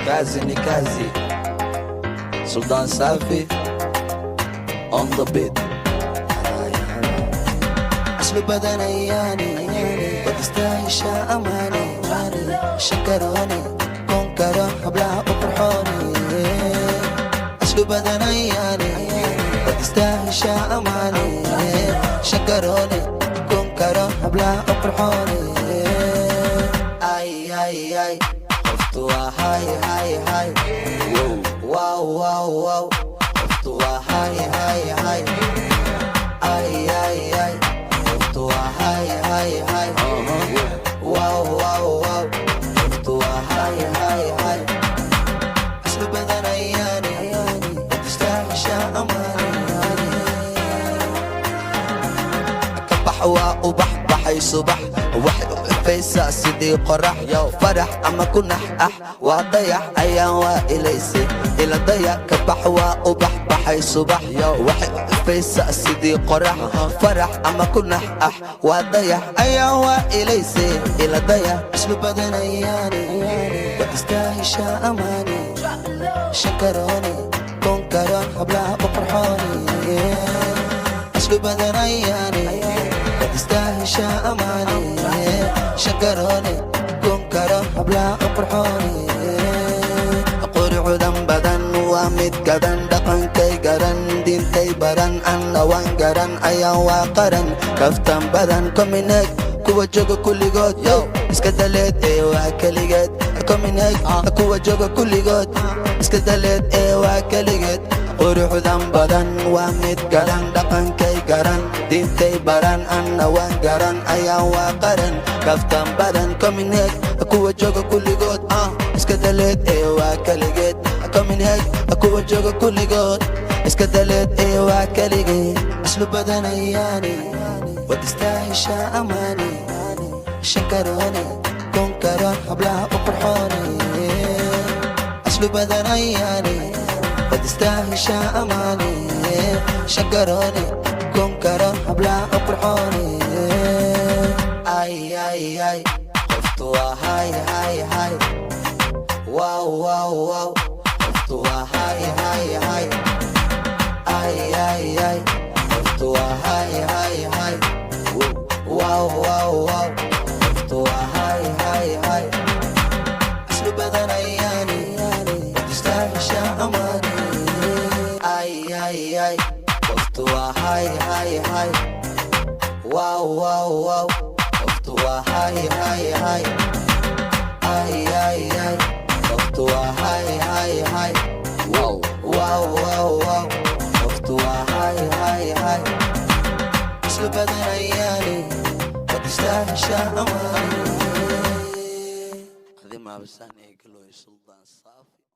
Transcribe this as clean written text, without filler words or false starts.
Kazi ni kazi. Sultan Safi on the beat. Aslu badanayaani, wad istaahishaa amaani. Shakarooni, koonkaro hablaha u qurxooni. Aslu badanayaani, wad istaahishaa amaani. Shakarooni, koonkaro hablaha u qurxooni. Ay ay ay, qoftu waa hay hay hay. Wow wow wow, qoftu waa hay hay hay. Ay ay ay, qoftu waa hay hay hay. Wow wow wow, qoftu waa hay hay hay. Aslu badanayaani, wad istaahishaa amaani. Ka bax waa ubax baxay subax, waxay u ifaysaa sidii qorax. Farax ama ku nax ah, waa dayax ayaan waa ilayse ila daya. Ka bax waa ubax baxay subax, waxay u ifaysaa sidii qorax. Farax ama ku nax ah, waa dayax ayaan waa ilayse ila daya. Aslu badanayaani, wad istaahishaa amaani. Shakarooni, koonkaro hablaha u qurxooni. Aslu badanayaani, wad istaahishaa amaani. Shakarooni, koonkaro hablaha u qurxooni. Quruxdan badan waa mid gadan, dhaqankay garan, diintay baran, anna waan garan. Ayaan waa qaran, kaftan badan. Komineeg kuwa jooga kulligood, yo iska daleed ee waa keligeed. Komineeg kuwa jooga kulligood, iska daleed ee waa keligeed. Quruxdan badan waa mid garan, dhaqankay garan, diintay baran, anna waan garan. Ayaan waa qaran, kaftan badan. Komineeg kuwa jooga kulligood, iska daleed ee waa keligeed. Komineeg kuwa jooga kulligood, iska daleed ee waa keligeed. Aslu badanayaani, wad istaahishaa amaani. Shakarooni, koonkaro hablaha u qurxooni. Aslu badanayaani, wad istaahishaa amaani. Shakarooni, koonkaro hablaha u qurxooni. Ay ay ay, qoftu waa hay hay hay. Wow wow wow, qoftu waa hay hay hay. Ay ay ay, qoftu waa hay hay hay. Wow wow wow, qoftu waa hay hay hay. Aslu badanayaani, wad istaahishaa amaani. Ay ay ay, qoftu waa hay hay hay. Wow wow wow, qoftu waa hay hay hay. Ay ay ay, qoftu waa hay hay hay. Wow wow wow wow, qoftu waa hay hay hay. Aslu badanayaani, wad istaahishaa amaani. Adi maabisaan ee galoy Sultan Saafi.